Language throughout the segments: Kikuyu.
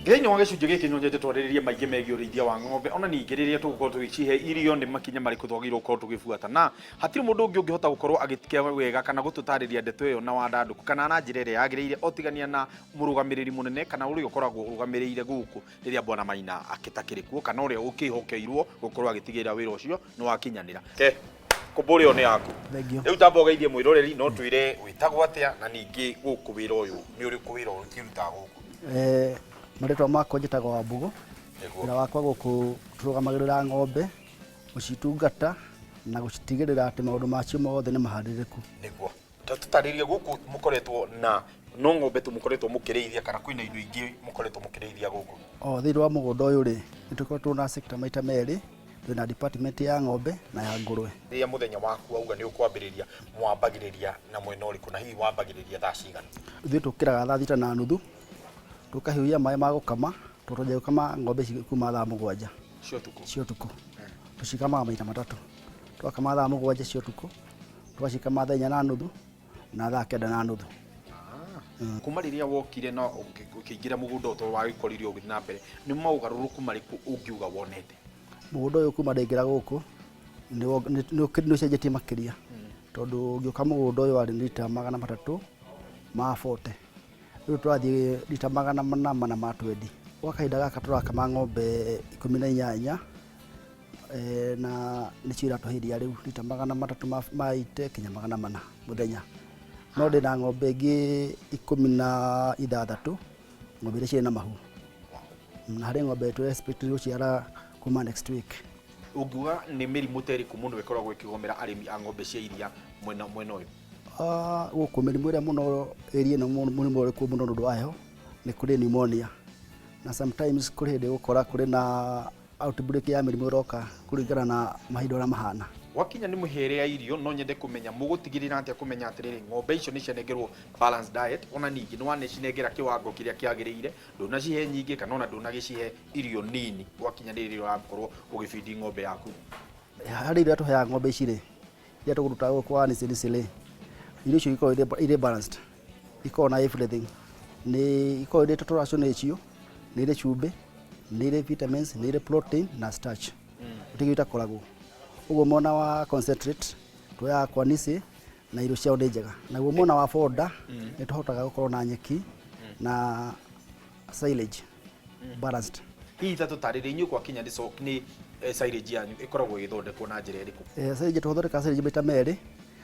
Thĩinĩ wa gĩcunjĩ gĩkĩ no nyende twarĩrĩrie maingĩ megiĩ ũrĩithia wa ng'ombe, ona ningĩ rĩrĩa tũgũkorwo tũgĩcihe irio nĩ makinya marĩkũ twagĩrĩirwo gũkorwo tũgĩbuata. Na hatirĩ mũndũ ũngĩ ũngĩhota gũkorwo agĩtikia wega kana gũtũtarĩria ndeto ĩyo na wandandũku kana na njĩra ĩrĩa yagĩrĩire otigania na mũrũgamĩrĩri mũnene kana ũrĩa ũkoragwo ũrũgamĩrĩire gũkũ rĩrĩa Bwana Maina akĩtakĩrĩ kuo kana ũrĩa ũkĩhokeirwo gũkorwo agĩtigĩrĩra wĩra ũcio nĩ wakinyanĩra. Ke kũmbũrĩ ĩyo nĩ yaku. Thengiũ. Rĩu tamba ũgeithie mwĩroreri no twĩre wĩtagwo atĩa na ningĩ gũkũ wĩra ũyũ nĩ ũrĩkũ wĩra ũyũ ũkĩrutaga gũkũ. Marĩtwa makwa njĩtagwo Wambũgũ. Nĩguo. Wĩra wakwa gũkũ tũrũgamagĩrĩra ng'ombe, gũcitungata na gũcitigĩrĩra atĩ maũndũ macio mothe nĩ maharĩrĩku. Nĩguo. Ta tũtarĩrie gũkũ mũkoretwo na no ng'ombe tu mũkoretwo mũkĩrĩithia kana kwĩna indo ingĩ mũkoretwo mũkĩrĩithia gũkũ? O thĩinĩ wa mũgũnda ũyũ rĩ, nĩ tũkoretwo na sector maita merĩ, twĩna department ya ng'ombe na ya ngũrwe. Rĩrĩa mũthenya waku wauga nĩ ũkwambĩrĩria, mwambagĩrĩria na mwena ũrĩkũ na hihi wambagĩrĩria thaa cigana? Ithuĩ tũkĩraga thaa 6:30, tũkahiũhia maĩ ma gũkama, tondũ twanjagia gũkama ng'ombe ici kuma thaa 7 Cia ũtukũ? Cia ũtukũ. Tũcikamaga maita matatũ. Twakama thaa 7 cia ũtukũ, twacikama thaa 4:30 na thaa 9:30. Kuma rĩrĩa wokire na ũkĩingĩra mũgũnda ũyũ tondũ wagĩkorire ũgĩthiĩ na mbere, nĩ maũgarũrũku marĩkũ ũngiuga wonete? Mũgũnda ũyũ kuma ndaingĩra gũkũ nĩ ũcenjetie makĩria, tondũ ngĩũka mũgũnda ũyũ warĩ rita 340, rĩu tũrathiĩ rita 420. Gwa kahinda gaka tũrakama ng'ombe 18, na nĩcio iratũhe iria rĩu rita 380 nginya 400 mũthenya. No ndĩna ng'ombe ingĩ 16, ng'ombe iria cirĩ na mahu. Na harĩ ng'ombe tũ expect gũciara kuma next week. Ũngiuga nĩ mĩrimũ ta ĩrĩkũ mũno ĩkoragwo ĩkĩgomera arĩmi a ng'ombe cia iria mwena mwena ũyũ? Gũkũ mĩrimũ ĩrĩa mũno area ĩno mũrimũ ũrĩkũ mũno nĩ ũndũ wa heho nĩ kũrĩ pneumonia, na sometimes kũrĩ hĩndĩ ũgũkora kũrĩ na outbreak ya mĩrimũ ĩroka kũringana na mahinda ũrĩa mahana. Gwakinya nĩ mĩhere ya irio, no nyende kũmenya mũgũtigĩrĩra atĩa kũmenya atĩrĩrĩ ng'ombe icio nĩ cianengerwo balanced diet, ona ningĩ nĩ wanecinengera kĩwango kĩrĩa kĩagĩrĩire, ndũnacihe nyingĩ kana ona ndũnagĩcihe irio nini gwakinya nĩ rĩrĩa ũrakorwo ũgĩbindi ng'ombe yaku. Harĩ irio iria tũheaga ng'ombe ici rĩ, iria tũkũruta gũkũ kwa Nissi Nissi rĩ, irio icio ikoragwo irĩ balanced, ikoragwo na everything. Nĩ ikoragwo irĩ total ration icio, nĩ irĩ cumbĩ, nĩ irĩ vitamins, nĩ irĩ protein na starch. Gũtirĩ kĩndũ itakoragwo. Ũguo mwena wa concentrate tuoyaga kwa Nissi na irio ciao nĩ njega. Naguo mwena wa fodder nĩ tũhotaga gũkorwo na nyeki na silage balanced. Hihi ta tũtarĩrie inyuĩ gwakinya nĩ nĩ silage yanyu ĩkoragwo ĩgĩthondekwo na njĩra ĩrĩkũ? Silage tũthondekaga silage maita merĩ,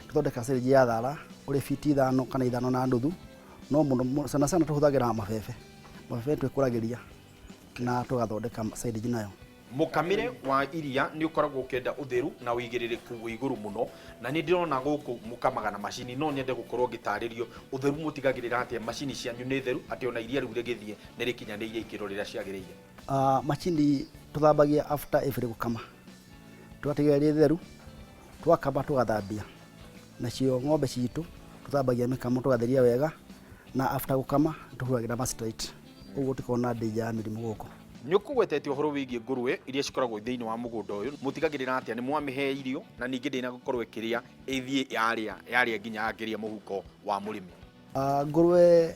tũthondekaga silage ya thara ũrĩ fiti 5 kana 5.5, no mũno sana sana tũhũthagĩra mabebe. Mabebe twĩkũragĩria na tũgathondeka silage nayo. Mũkamĩre wa iria nĩ ũkoragwo ũkĩenda ũtheru na ũigĩrĩrĩku wĩ igũrũ mũno, na nĩ ndĩrona gũkũ mũkamaga na macini, no nyende gũkorwo ngĩtarĩrio ũtheru mũtigagĩrĩra atĩa macini cianyu nĩ theru atĩ ona iria rĩu rĩgĩthiĩ nĩ rĩkinyanĩirie ikĩro rĩrĩa ciagĩrĩire? Macini tũthambagia after every gũkama, tũgatigĩrĩra rĩ theru, twakama tũgathambia. Nacio ng'ombe citũ tũthambagia mĩkamo tũgatheria wega, na after gũkama tũhuragĩra mastrite, ũguo tũkoragwo na danger ya mĩrimũ gũkũ. Nĩ ũkũgwetete ũhoro wĩgiĩ ngũrũwe iria cikoragwo thĩinĩ wa mũgũnda ũyũ, mũtigagĩrĩra atĩa nĩ mwamĩhe irio na ningĩ ndĩnagũkorwo ĩkĩrĩa ĩthiĩ yarĩa yarĩa nginya yangĩria mũhuko wa mũrĩmi? Ngũrũwe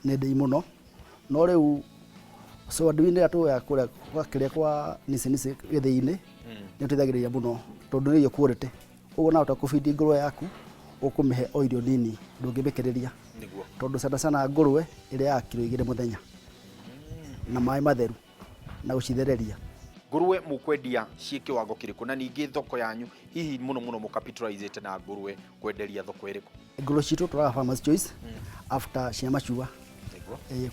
nĩ ndĩi mũno, no rĩu swadui ĩrĩa tuoyaga kũrĩa gwa kĩrĩa kwa Nissi Nissi gĩthĩi-inĩ nĩ ĩteithagĩrĩria mũno tondũ nĩ irio quality. Ũguo na ũtakũbindi ngũrũwe yaku ũkũmĩhe o irio nini ndũngĩmĩkĩrĩria. Tondũ sana sana ngũrũwe ĩrĩaga kiro 2 mũthenya na maĩ matheru na gũcithereria. Ngũrũwe mũkwendia ciĩ kĩwango kĩrĩkũ na ningĩ thoko yanyu hihi mũno mũno mũcapitalizĩte na ngũrũwe kwenderia thoko ĩrĩkũ? Ngũrũwe citũ tũraga Farmers Choice after cia machua.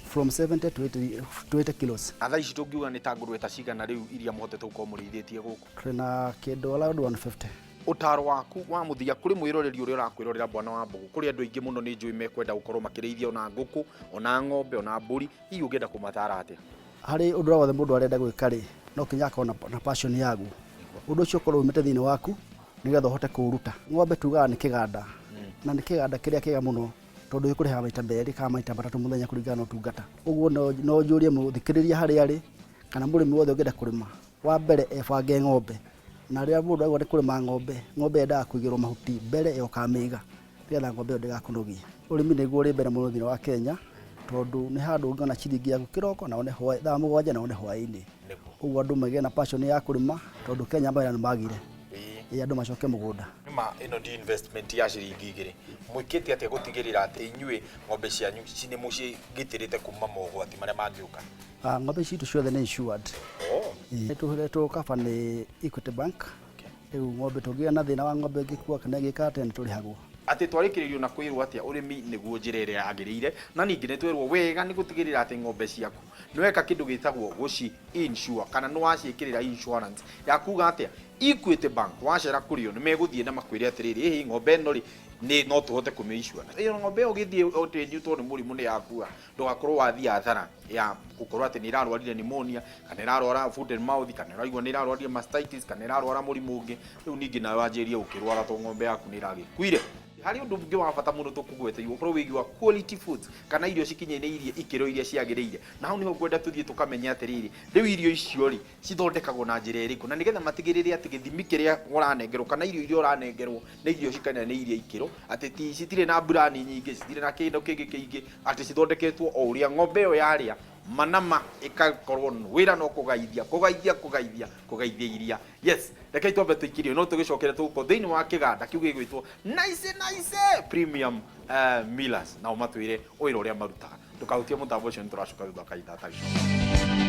From 70 to 80, to 80 kilos. Na thaa ici tũngiuga nĩ ta ngũrũwe ta cigana rĩu iria mũhotete gũkorwo mũrĩithĩtie gũkũ? Twĩna kĩndũ around 150. Ũtaaro waku wa mũthia kũrĩ mwĩroreri ũrĩa ũrakwĩrorera Bwana wa Mbũgũ, kũrĩ andũ aingĩ mũno nĩ njũĩ mekwenda gũkorwo makĩrĩithia ona ngũkũ, ona ng'ombe, ona mbũri, hihi ũngĩenda kũmataara atĩa? Harĩ ũndũ ũrĩa wothe mũndũ arenda gwĩka rĩ, no nginya akorwo na passion yaguo. Ũndũ ũcio ũkorwo umĩte thĩinĩ waku nĩgetha ũhote kũũruta. Ng'ombe tugaga nĩ kĩganda, na nĩ kĩganda kĩrĩa kĩega mũno tondũ gĩkũrĩhaga maita merĩ kana maita matatũ mũthenya kũringana na ũtungata. Ũguo no njũrie mũthikĩrĩria harĩa arĩ kana mũrĩmi wothe ũngĩenda kũrĩma, wa mbere ebange ng'ombe. Na rĩrĩa mũndũ auga nĩ kũrĩma ng'ombe, ng'ombe yendaga kũigĩrwo mahuti mbere ĩyo ũkamĩiga nĩgetha ng'ombe ĩyo ndĩgakũnogie. Ũrĩmi nĩguo ũrĩ mbere mũno thĩinĩ wa Kenya, Tondũ nĩ handũ ũngĩona ciringi yaku kĩroko na wone thaa 7 na wone hwaĩ-inĩ. Nĩguo. Ũguo andũ magĩe na passion ya kũrĩma tondũ Kenya mawĩra nĩ magire. Ĩĩ. Ĩ andũ macoke mũgũnda. Nĩma ĩno ti investment ya ciringi 2. Mwĩkĩte atĩa gũtigĩrĩra atĩ inyuĩ ng'ombe cianyu nĩ mũcigitĩrĩte kuma mogwati marĩa mangĩũka? Ng'ombe citũ ciothe nĩ insured. Nĩ tũheretwo cover nĩ Equity Bank. Rĩu ng'ombe tũngĩgĩa na thĩna wa ng'ombe ĩngĩkua kana ĩngĩka atĩa nĩ tũrĩhagwo. Atĩ twarĩkĩrĩrio na kwĩrwo atĩa ũrĩmi nĩguo njĩra ĩrĩa yagĩrĩire, na ningĩ nĩ twerwo wega nĩ gũtigĩrĩra atĩ ng'ombe ciaku nĩ weka kĩndũ gĩtagwo gũci insure kana nĩ waciĩkĩrĩra insurance ya kuga atĩa Equity Bank wacera kũrĩ o nĩ megũthiĩ na makwĩre atĩrĩrĩ, ĩhĩ ng'ombe ĩno rĩ nĩ no tũhote kũmĩ insure. Ĩyo ng'ombe ĩyo ũgĩthiĩ ũtĩnyitwo nĩ mũrimũ nĩ yakua, ndũgakorwo wathiĩ hathara ya gũkorwo atĩ nĩ ĩrarwarire pneumonia kana ĩrarwara foot and mouth kana ĩraigua nĩ ĩrarwarire mastitis kana ĩrarwara mũrimũ ũngĩ. Rĩu ningĩ nawe wanjĩrĩrie gũkĩrwara tondũ ng'ombe yaku nĩ ĩragĩkuire. Harĩ ũndũ ũngĩ wa bata mũno tũkũgweta ũhoro wĩgiĩ wa quality foods kana irio cikinyanĩirie ikĩro iria ciagĩrĩire, na hau nĩho ngwenda tũthiĩ tũkamenye atĩrĩrĩ, rĩu irio icio rĩ cithondekagwo na njĩra ĩrĩkũ, na nĩgetha matigĩrĩre atĩ gĩthimi kĩrĩa ũranengerwo kana irio iria ũranengerwo nĩ irio cikinyanĩirie ikĩro, atĩ ti citirĩ na mburani nyingĩ, citirĩ na kĩndũ kĩngĩ kĩingĩ, atĩ cithondeketwo o ũrĩa ng'ombe ĩyo yarĩa manama ĩkakorwo wĩra no kũgaithia kũgaithia kũgaithia kũgaithia iria. Yes, rekei twambe tũikirie no tũgĩcokere tũgũkorwo thĩinĩ wa kĩganda kĩu gĩgwĩtwo Nice Nice Premium Millers, nao matwĩre wĩra ũrĩa marutaga. Ndũkahutie mũtambo ũcio, nĩ tũracoka thutha wa kahinda gatarĩ coka.